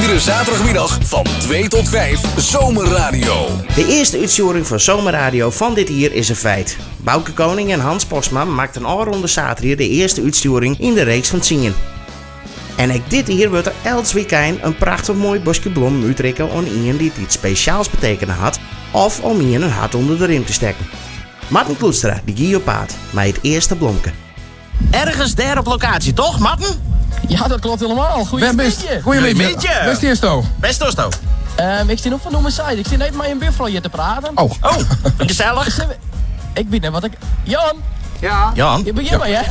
Iedere zaterdagmiddag van 2 tot 5 Zomerradio. De earste útstjoering fan Zomerradio fan dit jier is in feit. Bouke Koning en Hans Postma maakten ôfrûne saterdei de earste útstjoering yn de reeks fan tsien. En ek dit jier wurdt der elts wykein in prachtich moai boskje blommen útrikke oan ien dy't iets spesjaals betekene hat of om ien in hart ûnder de rym te stekken. Marten Kloetstra die gie op paad mei it earste blomke. Ergens dêr op lokaasje, toch, Marten? Ja, dat klopt helemaal. Goeiemiddei. Goeiemiddei. Wêr steasto? Wêr steasto? Ik stean op Van Noemen Side. Ik stean even mei in buurfrou hjir te praten. Oh. Oh, gesellich. Ik wit net wat ik... Jan! Ja. Jan? Je begint maar, hè?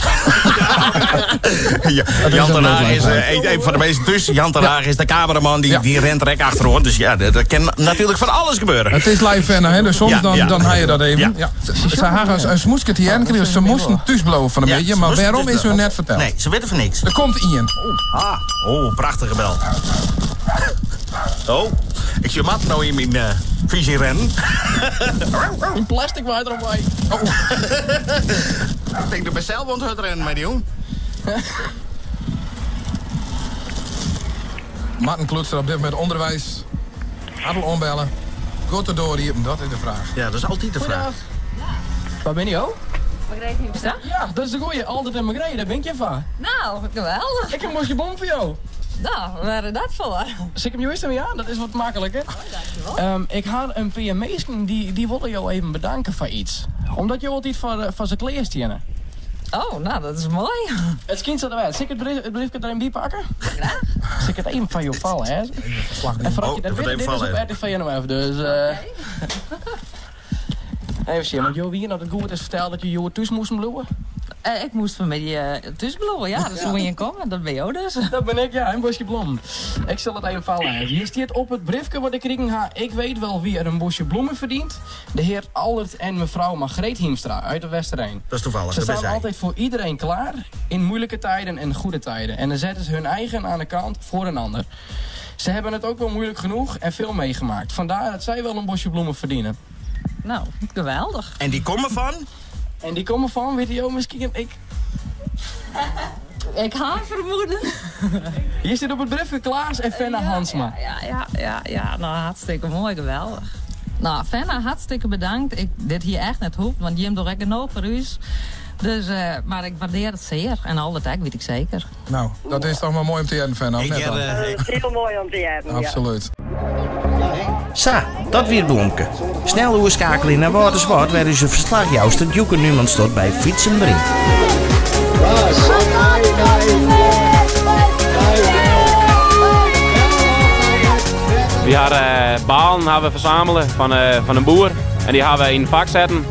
Ja, Jan ten Haag is een van de meeste thuis. Jan ten Haag is de cameraman, die rent er ek achteroan. Dus ja, dat kan natuurlijk van alles gebeuren. Het is live verder, hè? Dus soms dan haal je dat even. Ja. Ja. Ze hadden een smoeske te jaren kregen, ze moesten thuisblijven van een Ja, beetje. ze Maar moesten waarom is thuisblijven. hun net verteld? Nee, ze weten van niks. Er komt Ian. Ah, oh, prachtige bel. Oh, ik zie Matt nou in mijn visie rennen. In plastic water op mij. Oh. Ik denk dat ik zelf aan het rennen met die jong. Martin Kloetser op dit moment onderwijs. Adel ombellen. Goed de door hier, dat is de vraag. Ja, dat is altijd de vraag. Goeiedag. Waar ben je, oh? Margreet Hiemstra. Ja, dat is de goeie. Altijd en Margreet, daar ben ik je van. Nou, geweldig. Ik heb een bosje bom voor jou. Nou, waar is dat voor? Zal ik hem jou eerst even aan? Dat is wat makkelijker. Oh, dankjewel. Ik had een paar mensen die wilden jou even bedanken voor iets. Omdat je altijd voor ze kleerstienen. Oh, nou, dat is mooi. Het kind zat erbij. Zal ik het briefje er even bij pakken? Graag. Zal ik het even van jou vallen, hè? Verslag En voordat Oh, je dat dat weet, wordt even dit is vallen, op hè? RTV NOF, dus... Even zien, want Jo, wie nou dat goed is verteld dat je jou thuis moest bloeien? Ik moest vanmiddag thuis bloeien, ja. Dat moet je komen, dat ben jou dus. Dat ben ik, ja, een bosje blom. Ik zal het even vallen. Hier staat op het briefje wat ik kreeg. Ha, ik weet wel wie er een bosje bloemen verdient. De heer Aldert en mevrouw Margreet Hiemstra uit de Westereen. Dat is toevallig, Ze dat ben staan zij. altijd voor iedereen klaar, in moeilijke tijden en goede tijden. En dan zetten ze hun eigen aan de kant voor een ander. Ze hebben het ook wel moeilijk genoeg en veel meegemaakt. Vandaar dat zij wel een bosje bloemen verdienen. Nou, geweldig. En die komen van? En die komen van, weet je ook misschien, ik... Ik ga vermoeden. Hier zit op het briefje Klaas en Fenna Hansma. Ja, ja, ja, ja. Nou, hartstikke mooi, geweldig. Nou, Fenna, hartstikke bedankt. Ik, dit hier echt net hoeft, want Jim doet ook genoeg voor u. Dus, maar ik waardeer het zeer. En al dat weet ik zeker. Nou, dat is toch maar mooi om te jaren, Fenna, of Ik net heb, dan? ik Dat is heel mooi om te jaren, ja. Absoluut. Sa, dat weer blomke. Snel oerschakelen naar Waterswart, waar is een verslagjouster Djoeke Numan stond bij Fietsen Brink. We hadden balen hebben we verzamelen van een boer en die hebben we in een vak zetten.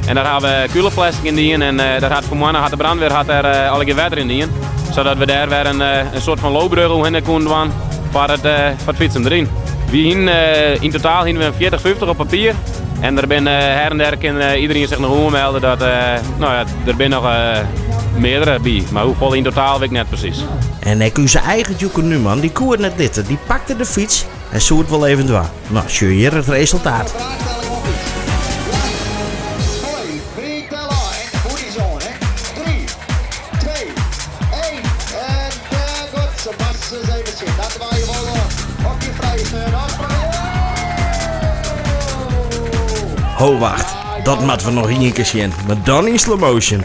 En daar hebben we kulenplastic in dien en daar had vanmorgen had de brandweer had er alle keer water in dien. Zodat we daar weer een soort van loopbrug omheen konden doen voor het fietsen erin. We hien in totaal hien we een 40, 50 op papier. En er ben her en der kan iedereen zich nog aanmelden dat er zijn nog meerdere bij. Maar hoeveel in totaal weet ik net precies. En ik zijn eigen Djoeke Numan, die koer net litten, die pakte de fiets en zoet wel even dwar. Nou, zie je hier het resultaat. Ho, wacht. Dat moeten we nog één keer zien, maar dan in slow motion.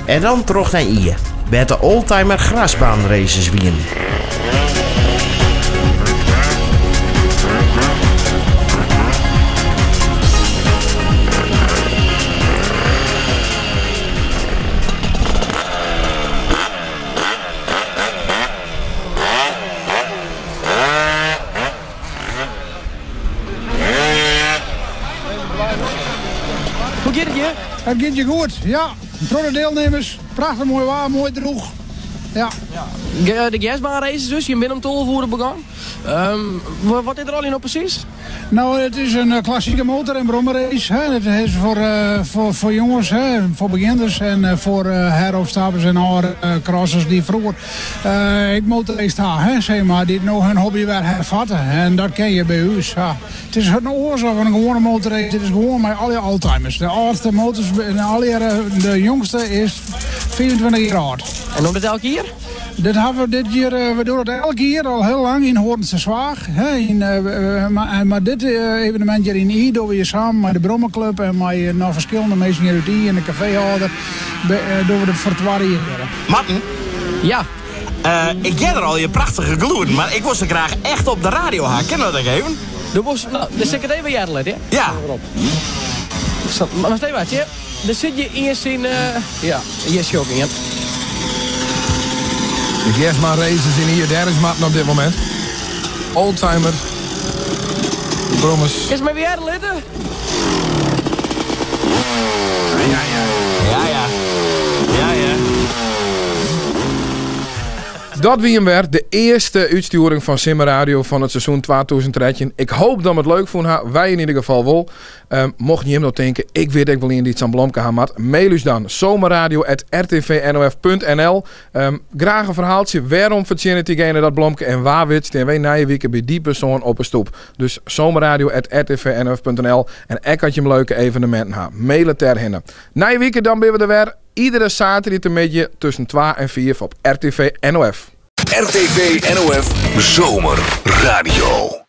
En dan terug naar Ie, bij de oldtimer grasbaanraces wien. Hoe gaat het je? Het gaat je goed, ja. Voor de deelnemers, prachtig mooi waar, mooi droeg. Ja. Ja. De gersbaanraces dus, jim binne om 12 oere begûn. Wat is der allegear no presys? No, it is in klassike motor- en brommerrace. It is foar jonges, foar begjinners en foar heropstappers en âlde crossers dy't froeger ek motorraced ha, sis mar, dy't no hun hobby wer hervatte. En dat kin hjir by ús. It is in oars as in gewoane motorrace. It is gewoan mei allegear oldtimers. De âldste motors binne allegear, de jongste is 25 jier âld. En docht it elk jier? Dit hawwe we dit jier, we dogge dat elk jier al hiel lang yn Hoornsterzwaag. Mar dit evenemint hjir yn Ie dogge we hjir samen mei de Brommerclub en mei noch ferskillende minsken hjir út Ie en de kafeehâlder dogge we dit foar it twadde jier. Marten? Ja? Ik hear der allegear prachtige gelûden, mar ik wol se graach echt op de radio ha. Kin dat ek even? Do wolst, no, dan sil ik it even hearre litte, Ja. Mar even wachtsje, der sit hjir ien syn, ja, hjir sjoch ik ien. De gersbaanraces yn Ie, dêr is Marten op dit momint. Oldtimer. Brommers. Kinst my even hearre litte? Ja, ja. Ja, ja. Ja, ja. Dat wie him wer, de earste útstjoering fan Simmerradio fan it seizoen 2013. Ik hoop dat jim it leuk fûn ha, wy yn ieder gefal wol. Mocht jim no tinke, ik wit ek wol ien dy't sa'n blomke ha moat, mail ús dan zomerradio@rtvnof.nl. Graach in ferhaaltsje, wêrom fertsjinnet dygene dat blomke en wa wit stean wy nije wike by dy persoan op 'e stoep. Dus zomerradio@rtvnof.nl en ek as jim leuke eveneminten ha, mail it dêrhinne. Nije wike dan binne we der wer, iedere saterdeitemiddei tusken twa en fiif op RTV NOF. RTV NOF Zomerradio.